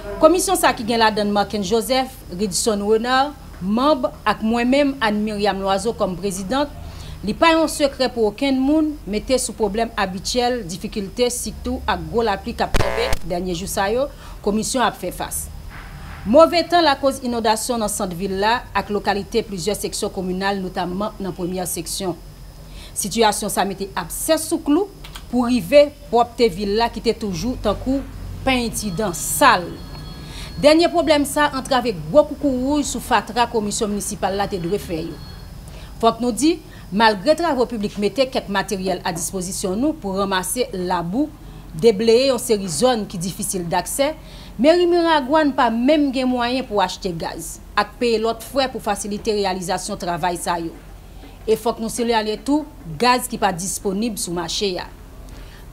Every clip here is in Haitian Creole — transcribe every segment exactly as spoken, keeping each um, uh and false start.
Komisyon sa ki gen ladann Marckens Joseph, Ridson Renard, manm, ak mwen menm, Anne Myriam Loiseau, kòm prezidant, li pa yon sekrè pou okenn moun mete sou pwoblèm abityèl, difikilte, sitou ak gwo lapli k ap tonbe dènye jou sa yo, komisyon ap fè fas. Move tan lakoz inondasyon nan sant vil la ak lokalite plizyè seksyon kominal, notamman nan premyè seksyon. Sitiyasyon sa mete absè sou klou pou rive pwòpte vil la ki te toujou tankou pentidan sal. Dènye pwoblèm sa antrave gwo koukouwouj sou fatra komisyon minisipal la te dwe fè yo. Fòk nou di, malgre travo piblik mete kèk materyèl a dispozisyon nou pou ranmase labou, debleye yon seri zòn ki difisil daksè, meri Miragwàn pa menm gen mwayen pou achte gaz ak peye lòt frè pou fasilite reyalizasyon travay sa yo. E fòk nou sinyale tou, gaz ki pa disponib sou mache a.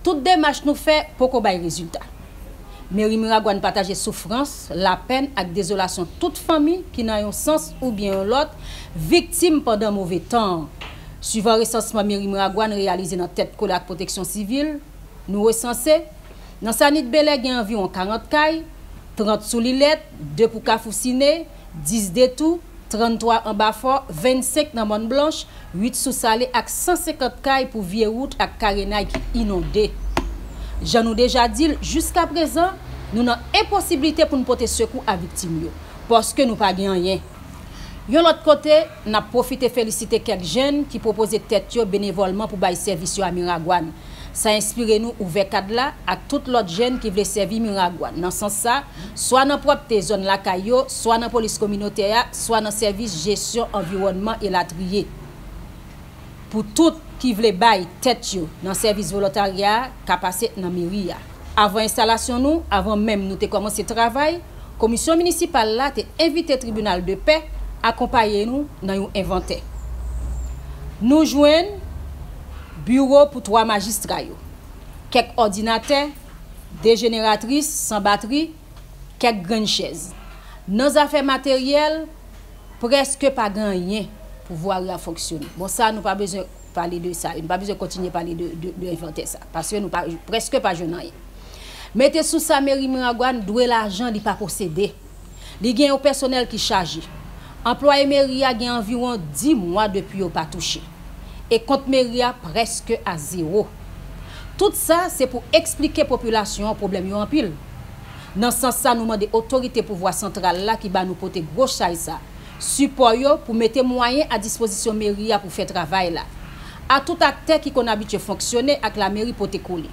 Tout demach nou fè poko bay rezilta. Meri Miragwàn pataje soufrans, lapenn ak dezolasyon tout fanmi ki nan yon sans oubyen yon lòt viktim pandan move tan an. Swivan resansman meri Miragwàn reyalize nan tèt kole ak pwoteksyon sivil, nou resanse, nan Sanit Belè gen anviwon karant kay, trant sou Lilèt, de pou Kafou Sine, dis Detou, tranntwa Anba Fò, vennsenk nan Mòn Blanch, uit sou Sale ak san senkant kay pou vye wout ak karenay ki inonde. Jan nou deja di l, jiskaprezan, nou nan enposiblite pou n pote sekou a viktim yo, paske nou pa gen anyen. Yon lòt kote, n ap pwofite felisite kèk jèn ki pwopoze tèt yo benevòlman pou bay sèvis yo a Miragwàn. Sa enspire nou ouvè kad la ak tout lòt jèn ki vle sèvi Miragwàn nan sans sa, swa nan pwòpte zòn lakay yo, swa nan polis kominotè a, swa nan sèvis jesyon anviwònman elatriye. Pou tout ki vle bay tèt yo nan sèvis volontarya a ka pase nan meri a. Avan enstalasyon nou, avan menm nou te kòmanse travay, komisyon minisipal la te envite tribinal de pè akonpaye nou nan yon envantè. Nou jwenn biwo pou twa majistra yo, kèk òdinatè, de jeneratris san batri, kèk grenn chèz. Nan zafè materyèl, prèske pa gen anyen pou vwari a fonksyone. Bon, sa, nou pa bezwen pale de sa. Nou pa bezwen kontinye pale de, de, de envantè sa. Paske nou pa, prèske pa jwenn anyen. Mete sou sa, meri Miragwàn dwe lajan li pa posede. Li gen yon pèsonèl ki chaje. Anplwaye meri a gen anviwon dis mwa depi yo pa touche. E kont meri a prèske a zewo. Tout sa, se pou eksplike popilasyon an pwoblèm yo anpil. Nan sans sa, nou mande otorite pouvwa santral la ki ba nou pote gwo chay sa, sipò yo pou mete mwayen a dispozisyon meri a pou fè travay la. A tout aktè ki konn abitye fonksyone ak lameri pote kole.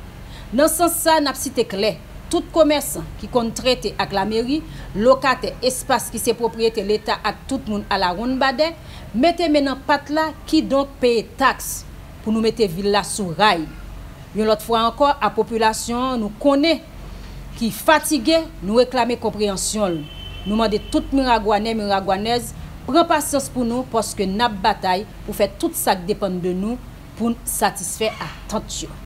Nan sans sa, n ap site klè, tout komèsan ki konn trete ak lameri, lokatè espas ki se pwopriyete Leta ak tout moun alawonnbadè, mete men nan pat la, kidonk peye taks pou nou mete vil la sou ray. Yon lòt fwa ankò, a popilasyon an nou konnen ki fatige, nou reklame konpreyansyon l. Nou mande tout Miragwanè, Miragwanèz, pran pasyans pou nou, paske n ap batay pou fè tout sa k depann de nou pou n satisfè atant yo.